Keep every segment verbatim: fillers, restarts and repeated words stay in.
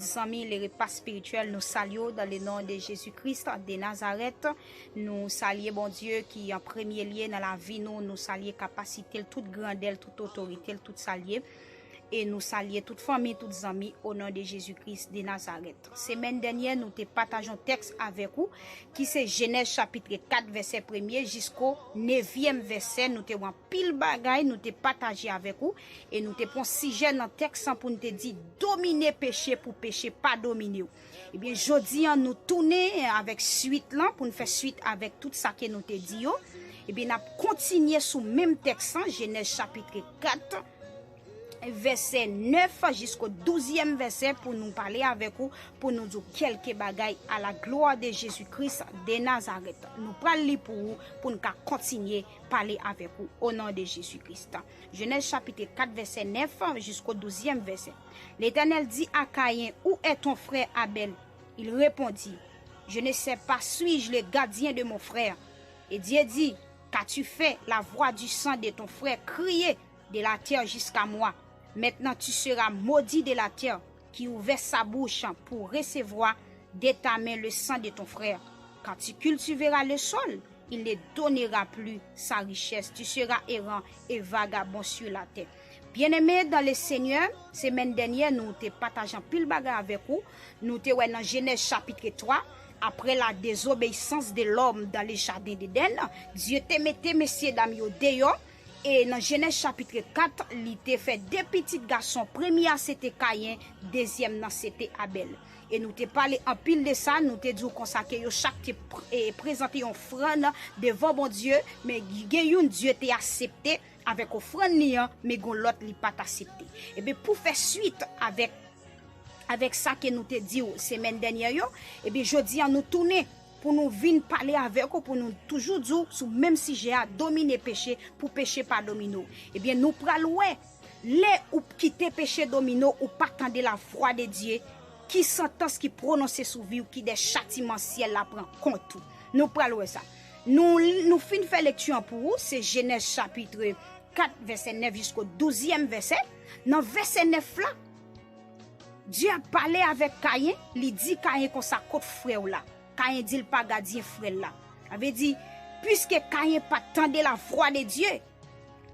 Zanmi, le repas spirityèl, nou salye w dans le nom de Jésus-Christ de Nazareth. Nou salye Bondye ki an premye lye nan lavi nou. Nou salye kapasite l, tout grandè l, tout otorite l, tout sa l ye. E nou salye tout fanmi, tout zanmi, o non de Jezi Kris de Nazarèt. Semèn dènyè, nou te pataje yon tèks avèk ou, ki se Jenèz chapit kat, vèsè premye jisko nevyèm vèsè. Nou te wè anpil bagay, nou te pataje avèk ou, e nou te pran sijè nan tèks lan pou n te di, domine peche pou peche pa domine w. Ebyen, jodi a, nou tounen avèk swit lan, pou n fè swit avèk tout sa ke nou te di yo. Ebyen, n ap kontinye sou menm tèks lan, Jenèz chapit kat, vèsè nèf jisko douzyèm vèsè, pou nou pale avèk ou, pou nou di w kèlke bagay à la gloire de Jésus-Christ de Nazareth. Nou pral li pou ou, pou n ka kontinye pale avèk ou, o non de Jezi Kris. Jenèz chapit kat, vèsè nèf jisko douzyèm vèsè. L'Éternel dit à Caïn, où est ton frère Abel? Il répondit, je ne sais pas, suis-je le gardien de mon frère? Et Dieu dit, qu'as-tu fait? La voix du sang de ton frère criait de la terre jusqu'à moi. Maintenant tu seras maudit de la terre qui ouvert sa bouche pour recevoir de ta main le sang de ton frère. Quand tu cultiveras le sol, il ne donnera plus sa richesse. Tu seras errant et vagabond sur la terre. Byeneme dans le Seigneur, semèn dènyè, nou te pataje anpil bagay avèk ou. Nou te wè nan Jenèz chapit twa, après la désobéissance de l'homme dans le jardin d'Éden, Dye te mete mesyedam yo deyò. E nan Jenèz chapit kat, li te fè de pitit gason. Premye a se te Kayen, dezyèm nan se te Abèl. E nou te pale anpil de sa, nou te di w konsa ke yo chak te pre- e prezante yon ofrann devan Bondye, men gen youn Dye te aksepte avèk ofrann li an, men gen lòt li pa t aksepte. Ebyen, pou fè swit avèk, avèk sa ke nou te di w semèn dènyè yo, ebyen, jodi a nou tounen pou nou vin pale avèk ou, pou nou toujou di w sou menm sijè a, domine peche, pou peche pa domine w. Ebyen, nou pral wè, lè ou kite peche domine w, ou pa tande lavwa de Dye, ki santans ki pwononse sou vi w, ki de chatiman syèl la pran kont ou. Nou pral wè sa. Nou, nou fin fè lekti an pou ou, se Jenèz chapit kat, vèsè nèf jisko douzyèm vèsè. Nan vèsè nèf la, Dye ap pale avèk Kayen, li di Kayen konsa, kot frè w la? Kayen di l pa gadyen frè l la. Sa vle di, piske Kayen pa t tande lavwa de Dye,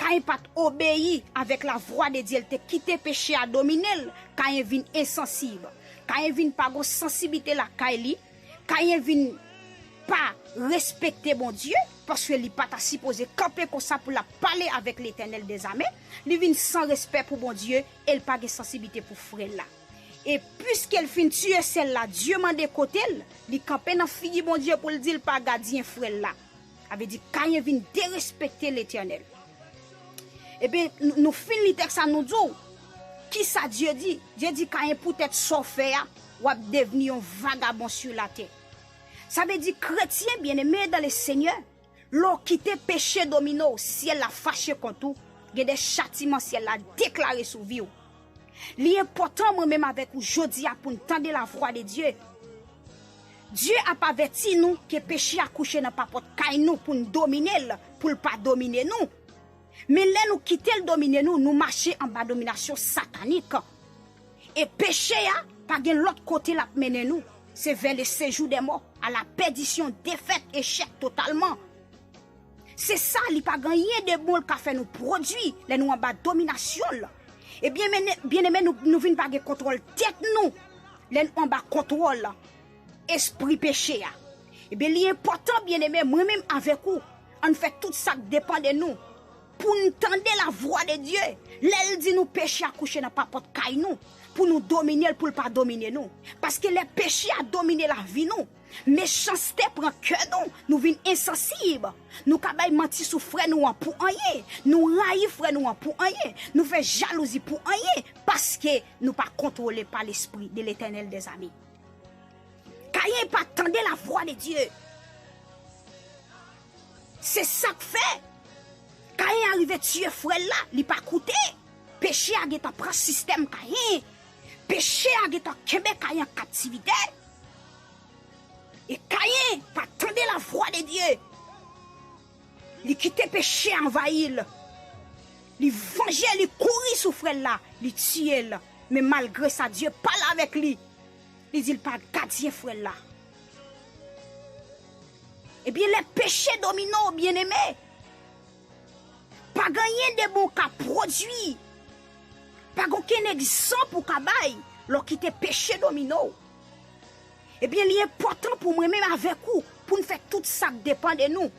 Kayen pa t obeyi avèk lavwa de Dye, l te kite peche a domine l, Kayen vin ensansib. Kayen vin pa gon sansiblite lakay li, Kayen vin pa respekte Bondye, paske li pa ta sipoze kanpe konsa pou l ap pale avèk Letènèl dèzame. Li vin san respè pou Bondye e l pa gen sansiblite pou frè l la. E piske l fin tiye sè l la, Dye mande kote l, li kanpe nan figi Bondye pou l di l pa gadyen frè l la. Sa vle di Kayen vin derespekte Letènèl. Ebyen, nou, nou fin li tèks la, nou di w, kisa Dye di? Dye di Kayen, poutèt sa w fè a, w ap devni yon vagabon sou latè. Sa vle di, kretyen, byeneme dans le Seigneur, lè w kite peche domine w, syèl la fache kont ou, gen de chatiman syèl la deklare sou vi w. Li enpòtan mwen menm avèk ou jodi a pou n tande lavwa de Dye. Dye ap avèti nou ke peche a kouche nan papòt kay nou pou n domine l, pou l pa domine nou. Men lè nou kite l domine nou, nou mache anba dominasyon satanik. E peche a pa gen lòt kote l ap mennen nou. Se vers le séjour des morts, à la perdition, défaite, échec totalement. Se sa, li pa gen anyen de bon l ka fè nou pwodui lè nou anba dominasyon l. Ebyen, men- byeneme, nou, nou vin pa gen kontwòl tèt nou lè nou anba kontwòl espri peche a. Ebyen, li enpòtan, byeneme, mwen menm avèk ou, ann fè tout sa k depann de nou pou n tande lavwa de Dye. Lè l di nou peche a kouche nan papòt kay nou, pou nou domine l, pou l pa domine nou. Paske lè peche a domine lavi nou, mechanste pran kè nou, nou vin ensansib. Nou ka bay manti sou frè nou an pou anyen. Nou rayi frè nou an pou anyen. Nou fè jalouzi pou anyen. Paske nou pa kontwole pa lespri de Letènèl dèzame. Kayen pa tande lavwa de Dye. Se sa k fè Kayen arive tiye frè l la, li pa koute. Peche a gentan pran sistèm Kayen. Peche a gentan kenbe Kayen an kaptivite. E Kayen pa tande lavwa de Dye. Li kite peche a anvayi l. Li vanje, li kouri sou frè l la, li tiye l. Men malgre sa, Dye pale avèk li. Li di l pa gadyen frè l la. Ebyen, lè peche domine w, byeneme, pa gen anyen de bon w ka pwodui. Pa gen okenn egzanp ou ka bay lè w kite peche domine w. Ebyen, li enpòtan pou mwen menm avèk ou, pou n fè tout sa k depann de nou,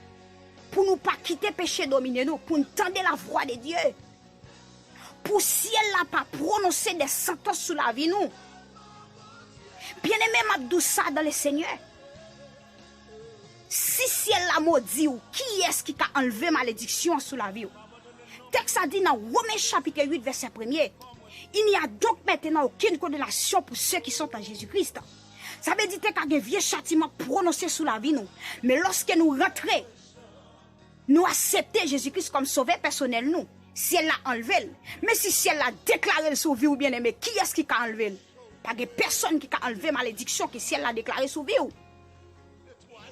pou nou pa kite peche domine nou, pou n tande lavwa de Dye, pou syèl la pa pwononse de santans sou lavi nou. Byeneme, m ap di w sa dans le Seigneur. Si syèl la modi w, kiyès ki ka anlve malediksyon an sou lavi w? Tèks la di nan Women chapit uit, vèsè premye, Il n'y a donc maintenant aucune condamnation pour ceux qui sont en Jésus-Christ. Sa vle di te ka gen vye chatiman pwononse sou lavi nou. Men lòske nou rantre, nou aksepte Jezi Kris kòm sovè pèsonèl nou, syèl la anlve l. Men si syèl la deklare l sou vi w, byeneme, kiyès ki ka anlve l? Pa gen pèsonn ki ka anlve malediksyon ke syèl la deklare sou vi w.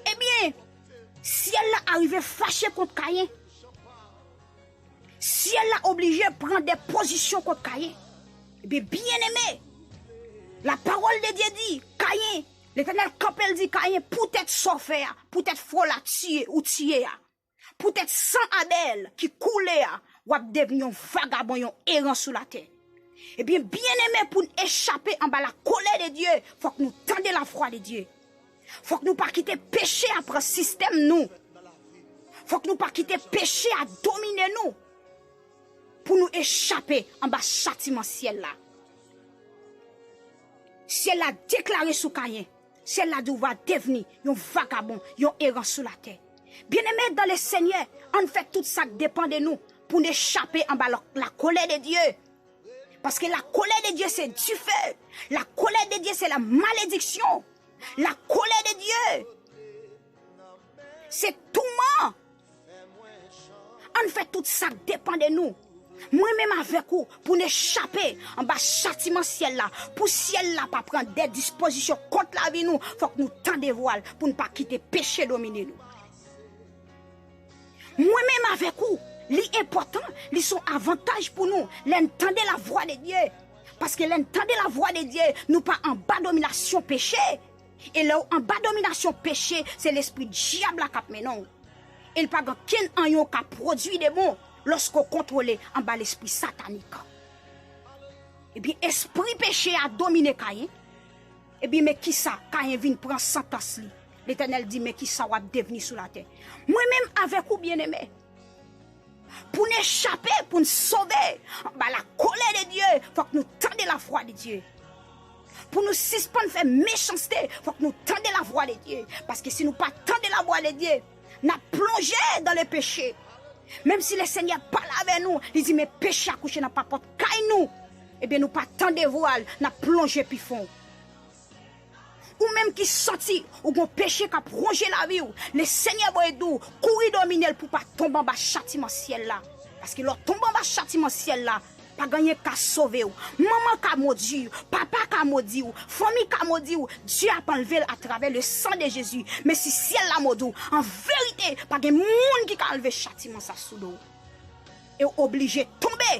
Ebyen, syèl la arive fache kont Kayen. Syèl la oblije pran de pozisyon kont Kayen. Ebyen, byeneme, la parole de Dieu dit, Kayen, Letènèl kanpe, l di Kayen, poutèt sa w fè a, poutèt frè w la tiye, ou tiye a, poutèt san Abèl ki koule a, w ap devni yon vagabon, yon eran sou latè. Ebyen, byeneme, pou n echape anba lakolè de Dye, fòk nou tande lavwa de Dye. Fòk nou pa kite peche a pran sistèm nou. Fòk nou pa kite peche a domine nou. Pou nou echape anba chatiman syèl la. Syèl la deklare sou Kayen. Syèl la di w va devni yon vagabon, yon eran sou latè. Byeneme dans le Seigneur, ann fè tout sa k depann de nou pou n echape anba la, lakolè de Dye. Paske lakolè de Dye se dife. Lakolè de Dye se la malediksyon. Lakolè de Dye se touman. Ann fè tout sa k depann de nou, mwen menm avèk ou, pou n echape anba chatiman syèl la, pou syèl la pa pran de dispozisyon kont lavi nou, fòk nou tande vwa l pou n pa kite peche domine nou. Mwen menm avèk ou, li enpòtan, li se yon avantaj pou nou lè n tande lavwa de Dye. Paske lè n tande lavwa de Dye, nou pa anba dominasyon peche. E lè w anba dominasyon peche, se lespri dyab la k ap mennen w. E l pa gen okenn anyen w ka pwodui de bon lòske w kontwole anba lespri satanik. Ebyen, espri peche a domine Kayen. Ebyen, men kisa Kayen vin pran santans li. Letènèl di, men kisa w ap devni sou latè. Mwen menm avèk ou, byeneme, pou n echape, pou n sove anba lakolè de Dye, fòk nou tande lavwa de Dye. Pou nou sispann fè mechanste, fòk nou tande lavwa de Dye. Paske si nou pa tande lavwa de Dye, n ap plonje dans le péché. Menm si Lesenyè pale avè nou, li di, men peche a kouche nan papòt kay nou. Ebyen, nou pa tande vwa l, n ap plonje pi fon. Ou menm ki santi ou gon peche k ap wonje lavi w, Lesenyè voye di w, kouri domine l pou w pa tonbe anba chatiman syèl la. Paske lè w tonbe anba chatiman syèl la, pa gen anyen k ka sove w. Manman ka modi w, papa ka modi w, fanmi ka modi w, Dye ap anlve l atravè le sang de Jésus. Men si syèl la modi w, an verite, pa gen moun ki ka anlve chatiman sa sou do w. E w oblije tonbe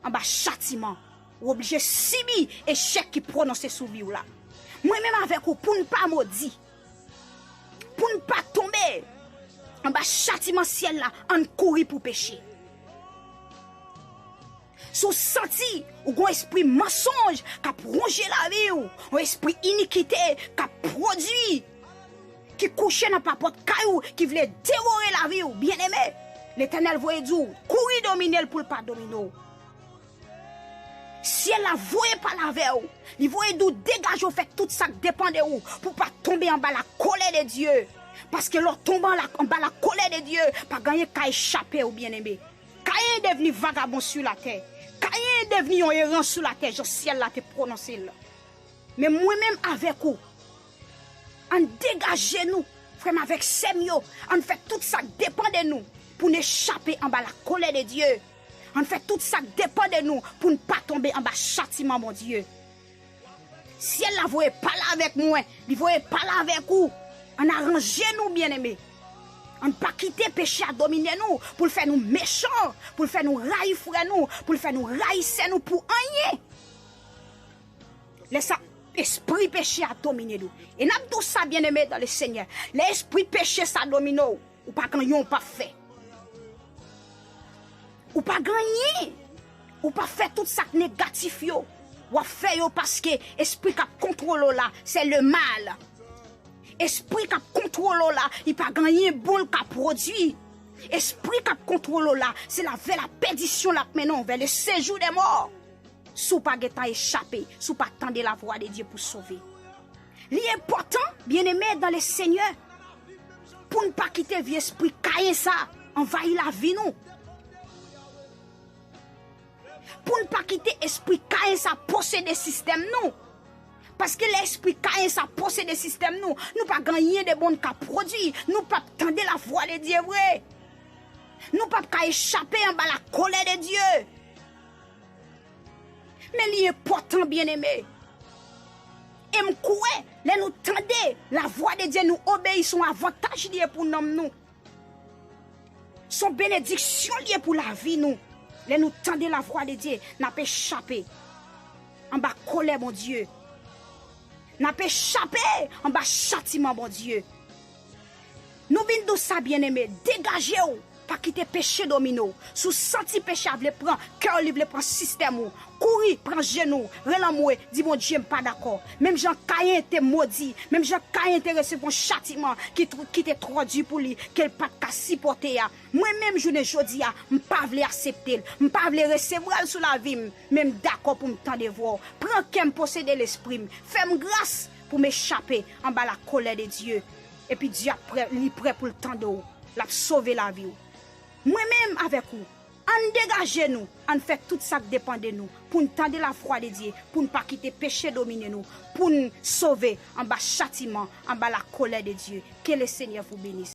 anba chatiman. Ou oblije sibi echèk ki pwononse sou vi w la. Mwen menm avèk ou, pou n pa modi, pou n pa tonbe anba chatiman syèl la, ann kouri pou peche. Si w santi ou gon espri mansonj k ap wonje lavi w, yon espri inikite k ap pwodui, ki kouche nan papòt kay ou, ki vle devore lavi w, byeneme, Letènèl voye di w, kouri domine l pou l pa domine w. Syèl la voye pale avè w. Li voye di w degaje w, fè tout sa k depann de ou pou w pa tonbe anba lakolè de Dye. Paske lè w tonbe anla- anba lakolè de Dye, pa gen anyen k ka echape w, byeneme. Kayen devni vagabon sou latè. Kayen devni yon eran sou latè, jan syèl la te pwononse l. Men mwen menm avèk ou, ann degaje nou, frè m avèk sè m yo, ann fè tout sa k depann de nou pou n echape anba lakolè de Dye. Ann fè tout sa k depann de nou pou n pa tonbe anba chatiman Bondye. Syèl la voye pale avèk mwen, li voye pale avèk ou. Ann aranje nou, byeneme. Ann pa kite peche a domine nou, pou l fè nou mechan, pou l fè nou rayi frè nou, pou l fè nou rayi sè nou pou anyen. Lè sa, Espri peche a domine nou. E n ap di w sa, byeneme dan le Senyè, lè espri peche sa domine w, ou pa gen anyen w p ap fè. Ou pa gen anyen. Ou p ap fè tout sa k negatif yo. W ap fè yo paske espri k ap kontwole w la, se le mal. Espri k ap kontwole w la, li pa gen anyen bon l ka pwodui. Espri k ap kontwole w la, se la, vè la pèdisyon l ap mennen w, vè le séjour des morts. Si w pa gentan echape, si w pa tande lavwa de Dye pou sove. Li enpòtan, byeneme dan le Senyè, pou n pa kite vye espri Kayen sa anvayi lavi nou. Pou n pa kite espri Kayen sa posede sistèm nou. Paske lè espri Kayen sa posede sistèm nou, nou pa gen anyen de bon n ka pwodui, nou p ap tande lavwa de Dye vre. Nou p ap ka echape anba la colère de Dieu. Men li enpòtan, byeneme. E m kwè, lè nou tande lavwa de Dye, nou obeyi, se yon avantaj li ye pou nanm nou. Se yon benediksyon li ye pou lavi nou. Lè nou tande lavwa de Dye, n ap echape anba kòlè Bondye. N ap echape anba chatiman Bondye. Nou vin di w sa, byeneme, degaje w. Pa kite peche domine w. Si w santi peche a vle pran kè w, li vle pran sistèm ou, kouri, pran jenou w, rele anmwe, di Bondye, m pa dakò. Menm jan Kayen te modi, menm jan Kayen te resevwa yon chatiman ki tr-, ki te twò di pou li, ke l pa t ka sipòte a, mwen menm, jounen jodi a, m pa vle aksepte l, m pa vle resevwa l sou lavi m, men m dakò pou m tande vwa w. Pran kè m, posede lespri m, fè m gras pou m echape anba la colère de Dieu. Epi Dye ap prè, li prè pou l tande w. L ap sove lavi w. Mwen menm avèk ou, ann degaje nou, ann fè tout sa k depann de nou, pou n tande lavwa de Dye, pou n pa kite peche domine nou, pou n sove anba chatiman, anba la colère de Dieu. Que le Seigneur vous bénisse.